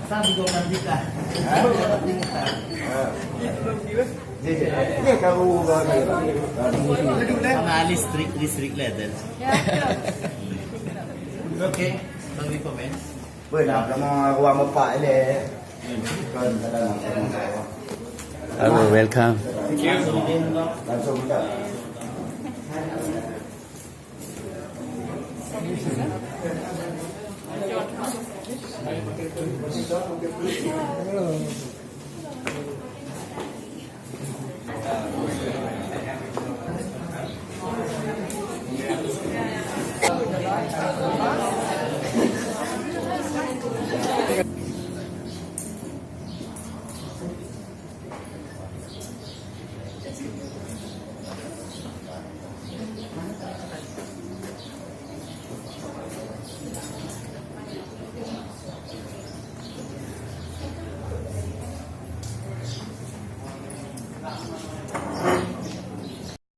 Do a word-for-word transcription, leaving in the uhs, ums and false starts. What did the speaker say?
Sama Ali strict, strict level. Okay, bagi komen. Boleh lah, kamu ruang bapak le. Kan kadang. Hello, welcome. Langsung kita.